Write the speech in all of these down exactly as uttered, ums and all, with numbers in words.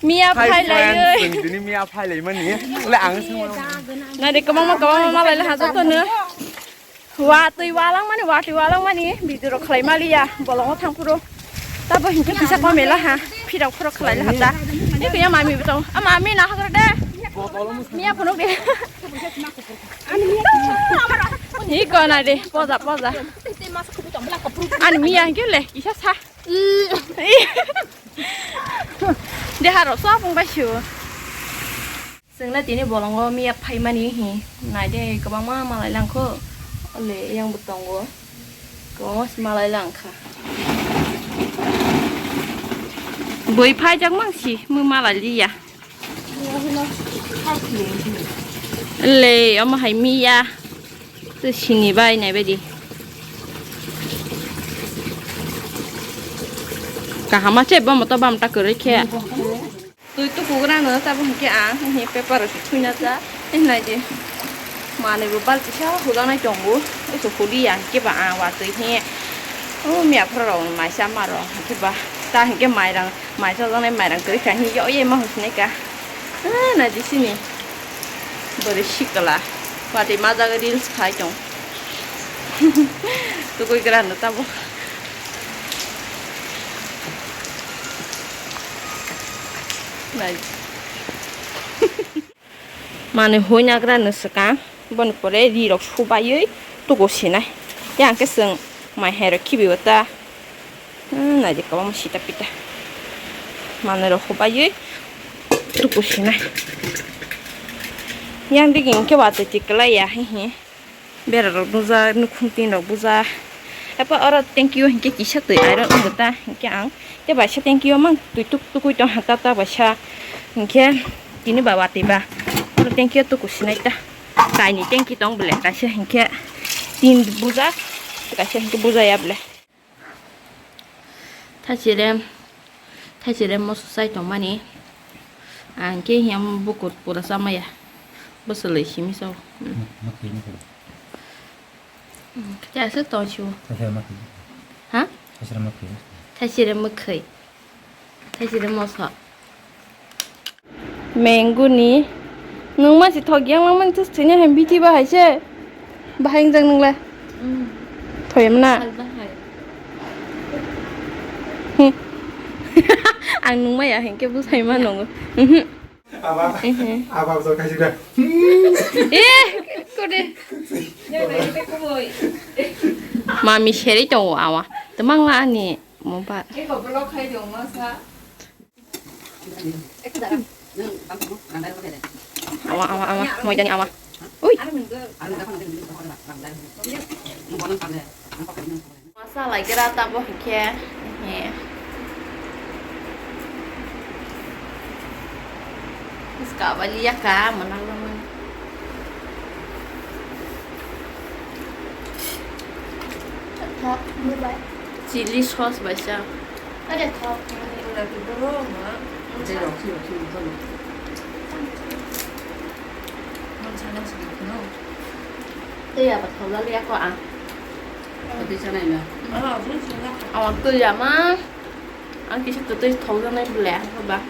Miya Hi, phailaiwi. Friends, chwng tini miya phailaimani. Le ang swngmano. Nai de kwbangma kwbangma malai le hajak tono. Watwi walangmani, watwi walangmani, video rok khlai maliya, bolongo thang phuru. Tabo hinkhe kisa komela ha, phirok phirok khlai le hata. Ni kuya mami bo tong, a mami na hagra de. Miya phunuk de. Ni ko na de, poja, poja. Ani miya hinkhe le, kisa sa. Deha rok sa pung bai su. Chwngno tini bolongo miya phaimani hi naide kwbangma malai langkho. Ole yang bo tongo. Kwbangma se malai langkha. Bui phaijak mang si mui malai liya. Le omo hai miya. Tei sini bai nai bai di. Kaham ma che bam to bam ta kwrwi khe. Twi tukugra no tabo hinkhe ang hinkhe paper rok se thwina cha. Hinkhe nai di. Manwi bo balti sa hujaknai tongo. Eso huliya hinkhe ba ang watwi hinkhe. O miya phora rok mai cha ma rok hinkhe ba. Ta hinkhe mairang mai cha jaknai mairang kwrwi kha hinkhe o ye ma husinai ka. Ah, nai di sini. Bwrwi sikla. Watwi ma jaga reels khai tong. Tukui gra no tabo. Nai. Mane hoi nagra no swkang, boni pore ri rok subaiwi tuku sinai. Yang khe chwng mai hai rok khibiwi ta. Hmm, nai di kwbangma sita pita. Mane rok subaiwi tuku sinai. Yang digi hinkhe watwi twi kwlai ya, he he. Bera rok bujak, nukhung tin rok bujak. Apa oro tanki o hinkhe kisa twi iron wngkha ta, hinkhe ang tei baisa tanki o mang twi tuk tukui tong ha ta, ta baisa hinkhe tini ba watwi ba oro tanki o tuku sinai ta. Kaini tanki tong bele, kaisa hinkhe tin bujak, kaisa hinkhe bujaya bele. Thaisirem, thaisirem moso chai tongmani. Ang khe hiya bukur pura chamaya. Bwswlwi simi sao. Hmm. Mwkhwi, mwkhwi. Hmm, khe aswk tong sio. Thaisirem mwkhwi. Ha? Thaisirem mwkhwi. Thaisirem mwkhwi. Thaisirem moso. Menguni. Nung ma si thok yang lang man tus thini hem biti ba hai se. Bahai jang nung le. Hmm. Thoyam na. Hal bahai. Hmm. Ang nung ma ya hinkhe bwsai ma nungo. Mhm. Aba. Mhm. Aba so kaisi da. Eh, kode. Mami seri tongo awa. Temang la ani mo ba. Eko vlog khai dong ma sa. Awa, awa, awa, moi jani awa. Ui. Masa lai kera tabo hike. He. Iska bali ya ka manang naman. Chili sauce baisa. Ada thok. Tei abo thok laliya ko ang. Awan twi ama. Ang kisa kwtwi thok janai ble ba.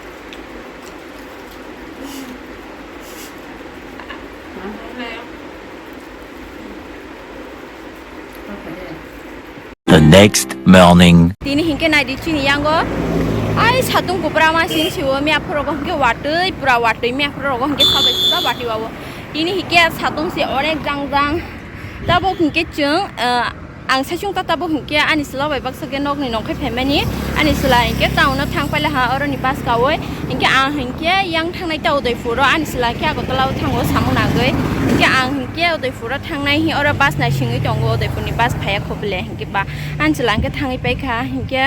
The next morning. Tini hinkhe nai di chini yango. Ai satung kupra ma sini siwo mi aphuru rogo hinkhe watwi pura watwi mi aphuru rogo hinkhe sabai suda watwi wawo. Tini hinkhe satung si onek jang jang. Tabuk hinkhe chwng, ah, ang saichung ta tabuk hinkhe ani chwla bai baksa khe nokni nongkhai phaimani. Ani chwla hinkhe town o thang paila ha oroni bus kawi. Hinkhe ang hinkhe yang thangnai ta Udaipur o ani chwla hinkhe Agartala o thango samung nagwi. Hinkhe ang hinkhe Udaipur o thangnai hi oro bus naisingwi tongo, Udaipur ni bus phaiya khobole hinkhe ba ani chwla hinkhe thangwi paikha hinkhe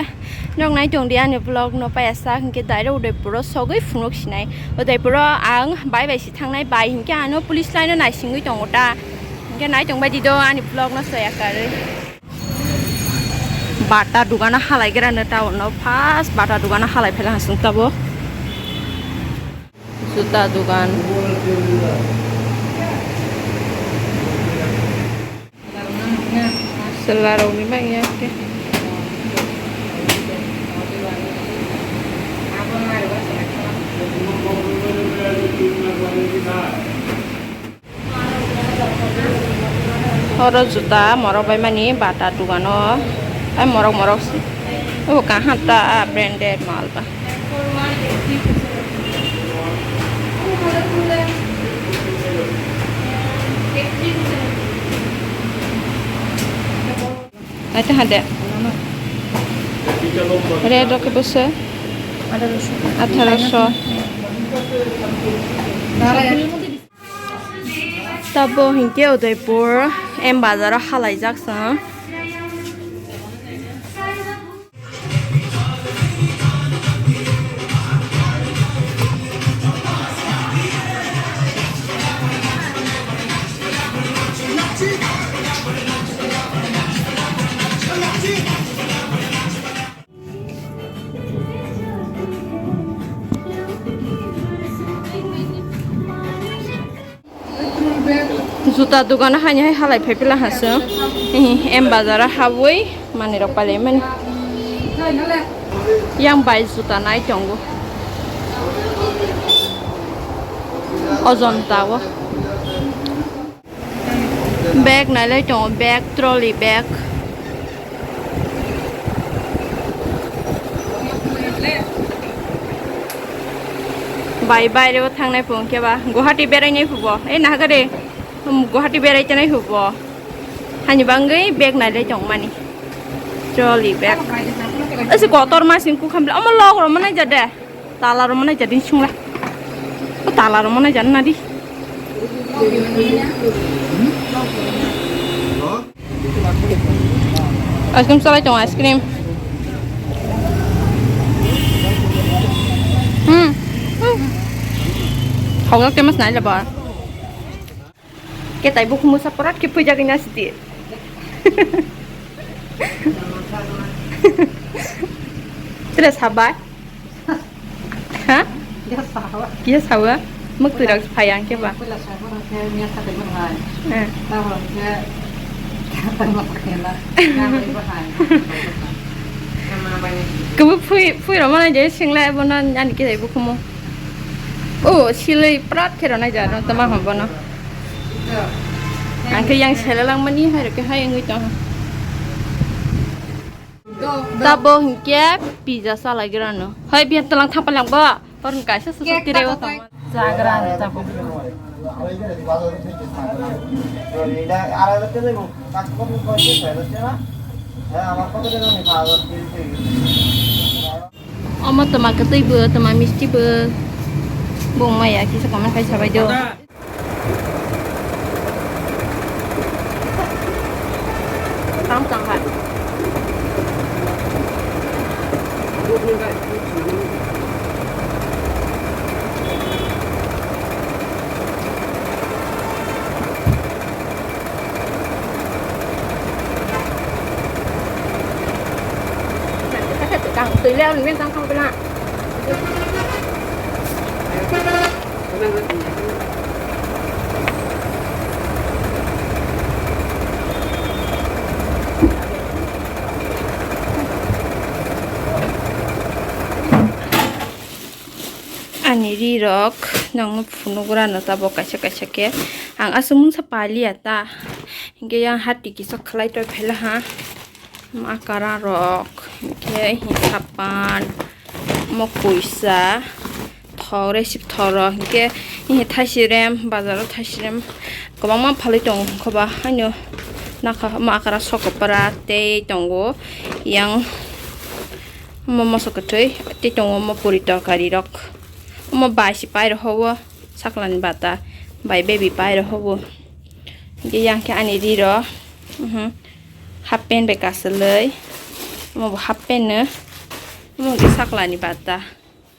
nok nai tongdi ani vlog no paiya sak hinkhe direct Udaipur o sogwi phunuk sinai. Udaipur o ang bai bai si thangnai bai hinkhe ano police line o naisingwi tongo ta. Hinkhe nai tongbai di do ani vlog no soya karwi. Bata dugano halai gra no town no first bata dugano halai phela hasung tabo. Juta dugan. Chwla rokni bangya khe. Oro juta morok bai mani bata dogano, ai morok morok si. O kaham ta branded mal ba. Ai ta hade. Red rok khe bwswk? Atharoso. Tabo hinkhe Udaipur M bazar o halaijak chwng. Juta dogano haini hai halai phai pila ha chwng. Ehi, M bazar o habwi manwi rok palai mani. Yang bai juta nai tongo. Ojon ta o. Bag nailai tongo, bag, trolley bag. Bai baire o thangnai phung khe ba Guwahati berainai phubo. Ei nahagade, um, Guwahati berai tanai phubo. Hani bangwi bag nailai tongmani. Trolley bag. Ese kotor masing ku khamle. Omo log ro manai jade. Tala rwmani jadi sungla. O tala rwmani jadi nadi. Ice cream salai tongo, ice cream. Hmm. Hmm. Hogak temas nai labar. Ketai bukhumung sa prat khe phuijagwi nasidi. Tere sabai? Ha? Kisa sawa. Kisa sawa? Muk twi rok phai ang khe ba? Pula sawa rok khe miya sa tei hai. Eh. Ta rok khe ta rok khe la. Na bai ba hai. Kubu phui, phui rok mana je singlai bono ani ketai bukhumung. O, silei prat khe rwnai ja, rw tama hwn bono. Ang khe yang sela langmani, hai rw khe hai wngwi tong. Tabo hinkhe pizza salai grano. Hai biyan talang thapa lang ba. Porn kaisa susu tire o tong. Jagra ni tabo. Omo twma kwtwi bo, twma misti bo. Bung maya kisa comment khai sabai do. Tang tang hai. Tang twi le ang nang tang tang pila. Ani ri rok nang phunuk rano tabok kaisa kaisa khe. Ang aswk mungsa paliya ta. Hinkhe yang hati kisa khlai toi phela ha. Makara rok, hinkhe hi sapan, mo kuisa, thok, receipt thok rok, hinkhe hi thaisirem, bazaro thaisirem kwbangma phalwi tongo, hinkhe ba haino nakha makara sokopra tei tongo, yang mo moso kwthwi tei tongo, mo puri torkari rok, mo bai se pai rok hobo, saklani bata bai baby pai rok hobo, hinkhe yang khe ani ri rok. Mhm. Half pant bai kaseloi. Omo bo half pant no. Omo hwnkhe saklani bata.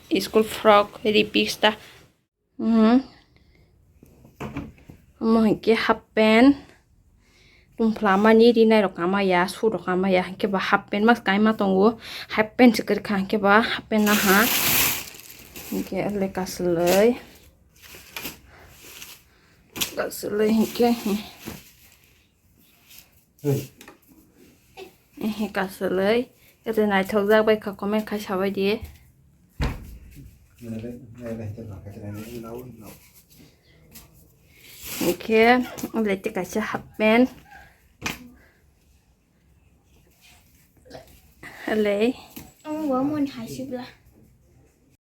School frock, ripis ta. Mhm. Omo hwnkhe half pant. Tungphla mani rinai rok kama ya, su rok kama ya. Hwnkhe ba half pant mas kaima tongo. Half pant se kwrwkha hwnkhe ba half pant naha. Hwnkhe le kaseloi. Kaseloi hwnkhe. Ehe, kaseloi. Ete naithokjak bai kha, comment khai sabai di. Hwnkhe, omo le tei kaisa half pant. Alei. Omo bo moni hai sibla.